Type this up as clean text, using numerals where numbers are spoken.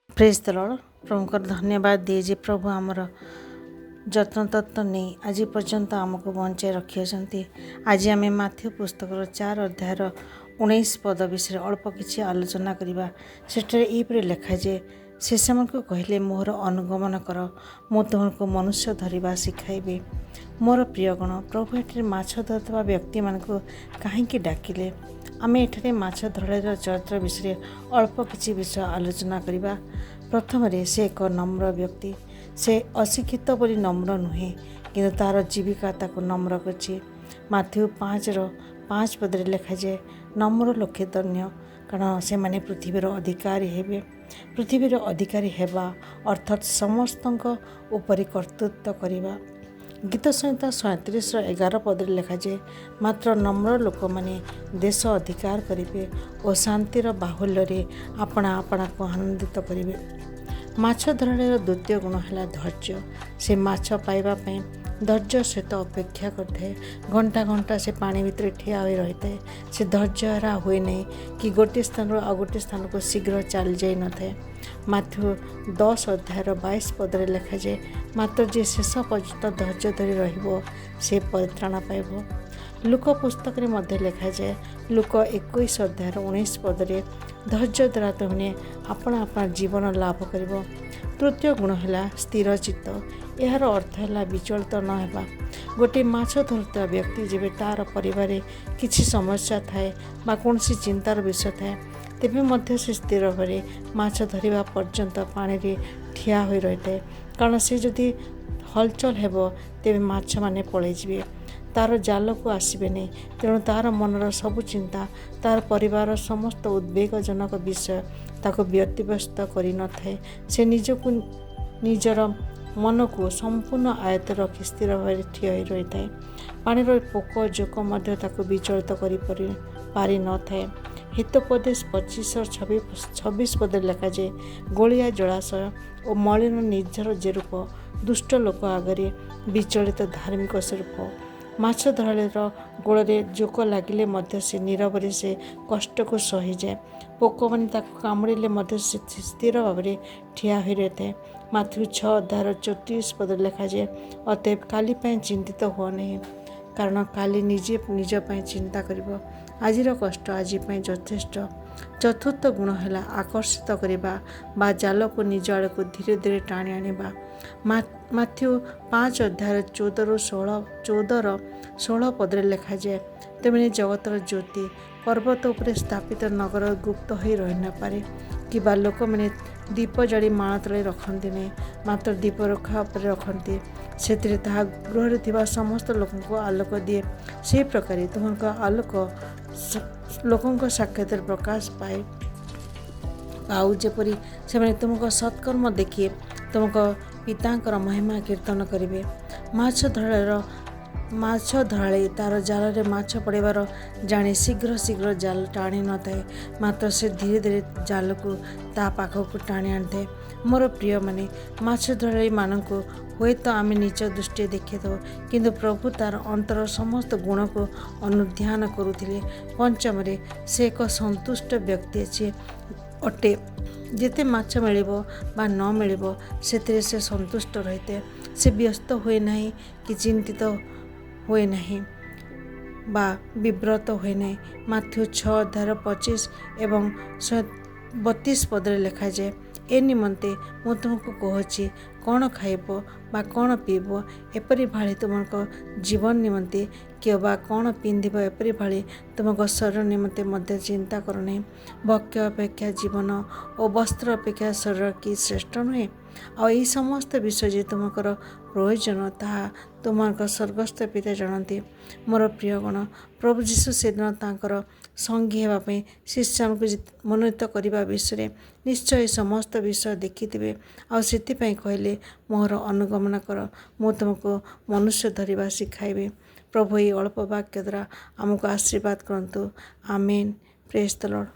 Praise the Lord. ପ୍ରଭୁଙ୍କର ଧନ୍ୟବାଦ ଦିଏ ଯେ ପ୍ରଭୁ ଆମର ଯତ୍ନ ତତ୍ତ୍ୱ ନେଇ ଆଜି ପର୍ଯ୍ୟନ୍ତ ଆମକୁ ବଞ୍ଚାଇ ରଖିଅଛନ୍ତି। ଆଜି ଆମେ ମାଥ୍ୟୁ ପୁସ୍ତକର 4 ଅଧ୍ୟାୟର 19 ପଦ ବିଷୟରେ ଅଳ୍ପ କିଛି ଆଲୋଚନା କରିବା। ସେଠାରେ ଏହିପରି ଲେଖାଯାଏ, ସେ ସେମାନଙ୍କୁ କହିଲେ, ମୋର ଅନୁଗମନ କର, ମୁଁ ତୁମକୁ ମନୁଷ୍ୟ ଧରିବା ଶିଖାଇବି। ମୋର ପ୍ରିୟଗଣ, ପ୍ରଭୁ ଏଠାରେ ମାଛ ଧରୁଥିବା ବ୍ୟକ୍ତିମାନଙ୍କୁ କାହିଁକି ଡାକିଲେ? ଆମେ ଏଠାରେ ମାଛ ଧରାଳିର ଚରିତ୍ର ବିଷୟରେ ଅଳ୍ପ କିଛି ବିଷୟ ଆଲୋଚନା କରିବା। ପ୍ରଥମରେ, ସେ ଏକ ନମ୍ର ବ୍ୟକ୍ତି। ସେ ଅଶିକ୍ଷିତ ବୋଲି ନମ୍ର ନୁହେଁ, କିନ୍ତୁ ତା'ର ଜୀବିକା ତାକୁ ନମ୍ର କରିଛି। ମାଥ୍ୟୁ 5ର 5 ପଦରେ ଲେଖାଯାଏ, ନମ୍ର ଲୋକେ ଧନ୍ୟ, କାରଣ ସେମାନେ ପୃଥିବୀର ଅଧିକାରୀ ହେବେ। ପୃଥିବୀର ଅଧିକାରୀ ହେବା ଅର୍ଥାତ୍ ସମସ୍ତଙ୍କ ଉପରେ କର୍ତ୍ତୃତ୍ୱ କରିବା। ଗୀତ ସଂହିତା 37ର 11 ପଦରେ ଲେଖାଯାଏ, ମାତ୍ର ନମ୍ର ଲୋକମାନେ ଦେଶ ଅଧିକାର କରିବେ ଓ ଶାନ୍ତିର ବାହୁଲ୍ୟରେ ଆପଣା ଆପଣାକୁ ଆନନ୍ଦିତ କରିବେ। ମାଛ ଧରାଳିର ଦ୍ୱିତୀୟ ଗୁଣ ହେଲା ଧୈର୍ଯ୍ୟ। ସେ ମାଛ ପାଇବା ପାଇଁ ଧୈର୍ଯ୍ୟ ସହିତ ଅପେକ୍ଷା କରିଥାଏ। ଘଣ୍ଟା ଘଣ୍ଟା ସେ ପାଣି ଭିତରେ ଠିଆ ହୋଇ ରହିଥାଏ। ସେ ଧୈର୍ଯ୍ୟହରା ହୁଏ ନାହିଁ କି ଗୋଟିଏ ସ୍ଥାନରୁ ଆଉ ଗୋଟିଏ ସ୍ଥାନକୁ ଶୀଘ୍ର ଚାଲିଯାଇନଥାଏ। ମାଥ୍ୟୁ 10 ଅଧ୍ୟାୟର 22 ପଦରେ ଲେଖାଯାଏ, ମାତ୍ର ଯିଏ ଶେଷ ପର୍ଯ୍ୟନ୍ତ ଧୈର୍ଯ୍ୟ ଧରି ରହିବ, ସେ ପରିତ୍ରାଣ ପାଇବ। ଲୂକ ପୁସ୍ତକରେ ମଧ୍ୟ ଲେଖାଯାଏ, ଲୂକ 21 ଅଧ୍ୟାୟର 19 ପଦରେ, ଧୈର୍ଯ୍ୟ ଦ୍ୱାରା ତୁମେ ଆପଣା ଆପଣା ଜୀବନ ଲାଭ କରିବ। ତୃତୀୟ ଗୁଣ ହେଲା ସ୍ଥିର ଚିତ୍ତ। ଏହାର ଅର୍ଥ ହେଲା ବିଚଳିତ ନ ହେବା। ଗୋଟିଏ ମାଛ ଧରୁଥିବା ବ୍ୟକ୍ତି ଯେବେ ତା'ର ପରିବାରରେ କିଛି ସମସ୍ୟା ଥାଏ ବା କୌଣସି ଚିନ୍ତାର ବିଷୟ ଥାଏ, ତେବେ ମଧ୍ୟ ସେ ସ୍ଥିର ଭାବରେ ମାଛ ଧରିବା ପର୍ଯ୍ୟନ୍ତ ପାଣିରେ ଠିଆ ହୋଇ ରହିଥାଏ। କାରଣ ସେ ଯଦି ହଲଚଲ ହେବ, ତେବେ ମାଛମାନେ ପଳାଇଯିବେ, ତା'ର ଜାଲକୁ ଆସିବେନି। ତେଣୁ ତା'ର ମନର ସବୁ ଚିନ୍ତା, ତା'ର ପରିବାରର ସମସ୍ତ ଉଦ୍ବେଗଜନକ ବିଷୟ ତାକୁ ବ୍ୟତିବ୍ୟସ୍ତ କରିନଥାଏ। ସେ ନିଜକୁ, ନିଜର ମନକୁ ସମ୍ପୂର୍ଣ୍ଣ ଆୟତ୍ତ ରଖି ସ୍ଥିର ଭାବରେ ଠିଆ ହୋଇ ରହିଥାଏ। ପାଣିର ପୋକ ଜୋକ ମଧ୍ୟ ତାକୁ ବିଚଳିତ କରିପାରି ପାରିନଥାଏ। ହିତୋପଦେଶ 25ର 26 ପଦରେ ଲେଖାଯାଏ, ଗୋଳିଆ ଜଳାଶୟ ଓ ମଳିନ ନିର୍ଝର ଯେରୂପ, ଦୁଷ୍ଟ ଲୋକ ଆଗରେ ବିଚଳିତ ଧାର୍ମିକ ସେରୂପ। ମାଛ ଧରାଳିର ଗୋଡ଼ରେ ଜୋକ ଲାଗିଲେ ମଧ୍ୟ ସେ ନୀରବରେ ସେ କଷ୍ଟକୁ ସହିଯାଏ। ପୋକମାନେ ତାକୁ କାମୁଡ଼ିଲେ ମଧ୍ୟ ସେ ସ୍ଥିର ଭାବରେ ଠିଆ ହୋଇ ରହିଥାଏ। ମାଥ୍ୟୁ 6 ଅଧ୍ୟାୟର 34 ପଦରେ ଲେଖାଯାଏ, ଅତଏବ କାଲି ପାଇଁ ଚିନ୍ତିତ ହୁଅ ନାହିଁ, କାରଣ କାଲି ନିଜେ ନିଜ ପାଇଁ ଚିନ୍ତା କରିବ। ଆଜିର କଷ୍ଟ ଆଜି ପାଇଁ ଯଥେଷ୍ଟ। ଚତୁର୍ଥ ଗୁଣ ହେଲା ଆକର୍ଷିତ କରିବା ବା ଜାଲକୁ ନିଜ ଆଡ଼କୁ ଧୀରେ ଧୀରେ ଟାଣି ଆଣିବା। ମାଥ୍ୟୁ 5 ଅଧ୍ୟାୟର 14ରୁ 16, 14ର 16 ପଦରେ ଲେଖାଯାଏ, ତୁମେ ଜଗତର ଜ୍ୟୋତି। ପର୍ବତ ଉପରେ ସ୍ଥାପିତ ନଗର ଗୁପ୍ତ ହୋଇ ରହିନପାରେ। କିମ୍ବା ଲୋକମାନେ ଦୀପ ଜାଳି ମାଣ ତଳେ ରଖନ୍ତି ନାହିଁ, ମାତ୍ର ଦୀପ ରଖା ଉପରେ ରଖନ୍ତି। ସେଥିରେ ତାହା ଗୃହରେ ଥିବା ସମସ୍ତ ଲୋକଙ୍କୁ ଆଲୋକ ଦିଏ। ସେହି ପ୍ରକାରେ ତୁମଙ୍କ ଆଲୋକ ଲୋକଙ୍କ ସାକ୍ଷାତରେ ପ୍ରକାଶ ପାଏ ଆଉ ଯେପରି ସେମାନେ ତୁମଙ୍କ ସତ୍କର୍ମ ଦେଖି ତୁମଙ୍କ ପିତାଙ୍କର ମହିମା କୀର୍ତ୍ତନ କରିବେ। ମାଛ ଧରାଳି ତା'ର ଜାଲରେ ମାଛ ପଡ଼ିବାର ଜାଣି ଶୀଘ୍ର ଶୀଘ୍ର ଜାଲ ଟାଣି ନଥାଏ, ମାତ୍ର ସେ ଧୀରେ ଧୀରେ ଜାଲକୁ ତା ପାଖକୁ ଟାଣି ଆଣିଥାଏ। ମୋର ପ୍ରିୟମାନେ, ମାଛ ଧରାଳିମାନଙ୍କୁ ହୁଏତ ଆମେ ନିଜ ଦୃଷ୍ଟିରେ ଦେଖିଥାଉ, କିନ୍ତୁ ପ୍ରଭୁ ତା'ର ଅନ୍ତର ସମସ୍ତ ଗୁଣକୁ ଅନୁଧ୍ୟାନ କରୁଥିଲେ। ପଞ୍ଚମରେ, ସେ ଏକ ସନ୍ତୁଷ୍ଟ ବ୍ୟକ୍ତି ଅଛି ଅଟେ। ଯେତେ ମାଛ ମିଳିବ ବା ନ ମିଳିବ, ସେଥିରେ ସେ ସନ୍ତୁଷ୍ଟ ରହିଥାଏ। ସେ ବ୍ୟସ୍ତ ହୁଏ ନାହିଁ କି ଚିନ୍ତିତ ହୁଏ ନାହିଁ ବା ବିବ୍ରତ ହୁଏ ନାହିଁ। ମାଥ୍ୟୁ 6 ଅଧ୍ୟାୟର 25 ଏବଂ 32 ପଦରେ ଲେଖାଯାଏ, ଏ ନିମନ୍ତେ ମୁଁ ତୁମକୁ କହୁଛି, କ'ଣ ଖାଇବ ବା କ'ଣ ପିଇବ, ଏପରି ଭାଳି ତୁମଙ୍କ ଜୀବନ ନିମନ୍ତେ, କିମ୍ବା କ'ଣ ପିନ୍ଧିବ, ଏପରି ଭାଳି ତୁମଙ୍କ ଶରୀର ନିମନ୍ତେ ମଧ୍ୟ ଚିନ୍ତା କର ନାହିଁ। ଭକ୍ଷ୍ୟ ଅପେକ୍ଷା ଜୀବନ ଓ ବସ୍ତ୍ର ଅପେକ୍ଷା ଶରୀର କି ଶ୍ରେଷ୍ଠ ନୁହେଁ? ଆଉ ଏହି ସମସ୍ତ ବିଷୟ ଯେ ତୁମଙ୍କର ପ୍ରୟୋଜନ, ତାହା ତୁମଙ୍କ ସ୍ୱର୍ଗସ୍ଥ ପିତା ଜାଣନ୍ତି। ମୋର ପ୍ରିୟଗଣ, ପ୍ରଭୁ ଯୀଶୁ ସେଦିନ ତାଙ୍କର ସଙ୍ଗୀ ହେବା ପାଇଁ ଶିଷ୍ୟମାନଙ୍କୁ ମନୋନୀତ କରିବା ବିଷୟରେ ନିଶ୍ଚୟ ସମସ୍ତ ବିଷୟ ଦେଖିଥିବେ ଆଉ ସେଥିପାଇଁ କହିଲେ, ମୋର ଅନୁଗମନ କର, ମୁଁ ତୁମକୁ ମନୁଷ୍ୟ ଧରିବା ଶିଖାଇବି। ପ୍ରଭୁ ଏହି ଅଳ୍ପ ବାକ୍ୟ ଦ୍ୱାରା ଆମକୁ ଆଶୀର୍ବାଦ କରନ୍ତୁ। ଆମେନ୍। Praise the Lord.